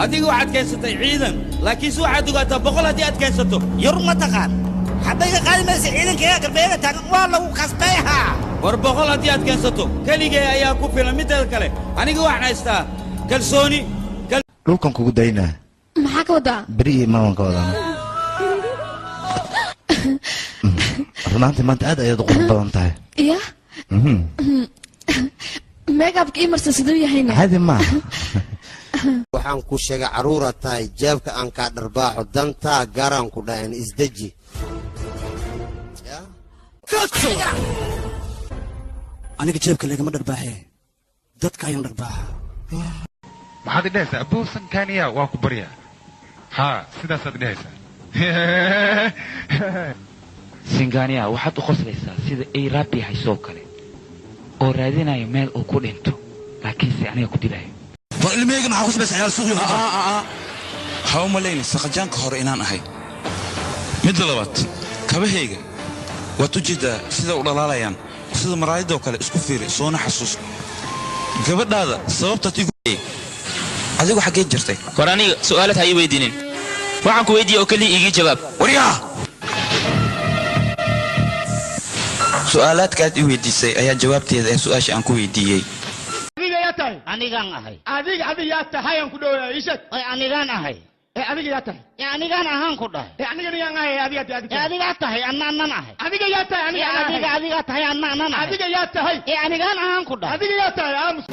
Adiga waxaad keensatay ciidan, laakiinse waxaad ogaataa 100 haddii aad keensato. Yur ma taqaan, xabayga qaadi maysa. Ciidankayga garbeega taagan waa lagu kasbay haa. War 100 haddii aad keensato, keligay ayaa ku filan. Mideeda kale, aniga waxaan haystaa kalsooni. Dhulkan kugu daynaa. Maxaa ka wadaa? Beri iyo maawan ka wadaa. Runaantii maanta aad ayaad u qurux badan tahay. Ya, makeupka ii marsan siduu yahayna? Caadi maaha. Waxaan ku sheegay, carruuraad tahay, jeebka aan kaa dharbaaxo, dantaa gaaraan ku dhahayn, isdeji. Aniga jeebka lagama dharbaaxee, dadka ayaan dharbaaxa. Maxaad idhahaysaa, abuusan kaniya? Waa ku baryaa, haa, sidaasaad idhahaysaa. Singaaniya, waxaad u qoslaysaa sida ay raabi haysoo kale oo raadinayo meel uu ku dhinto, laakiinse aniga ku dilayo. War ilmahayga maxaa ku samaysa? Ciyaal suuqyo. Ha u malaynin saqajaanka hore inaan ahay. Midda labaad, kabahayga waad u jeeddaa sida u dhalaalayaan, sida maraayadoo kale. Isku fiiri, soona xasuus gabadhaada sababtaad igu. Adigu xaggee jirtay? War aniga su'aalad ha ii weydiinin. Waxaan ku weydiiyey oo keliya iigii jawaab. Waryaa, su'aalaadka aad i weydiisay ayaa jawaabteeda ee su'aasha aan ku weydiiyey. Adiga yaa tahay? Anigaan ahay. Adiga, adiga yaa tahay aan ku dhowaa? Ii sheeg. Oy, anigaan ahay. Ee, adiga yaa tahay? Ee, anigaan ahaan ku dhahay. Ee, anigana yaan ahay? Adiga adiga. Ee, adigaa tahay, anna annan ahay. Adiga yaa tahay? Ee, aniga adiga, adigaa tahay, anna annan ahay. Adiga yaa tahay? Ee, anigaan ahaan ku dhahay. Adiga yaa tahay? Aamus.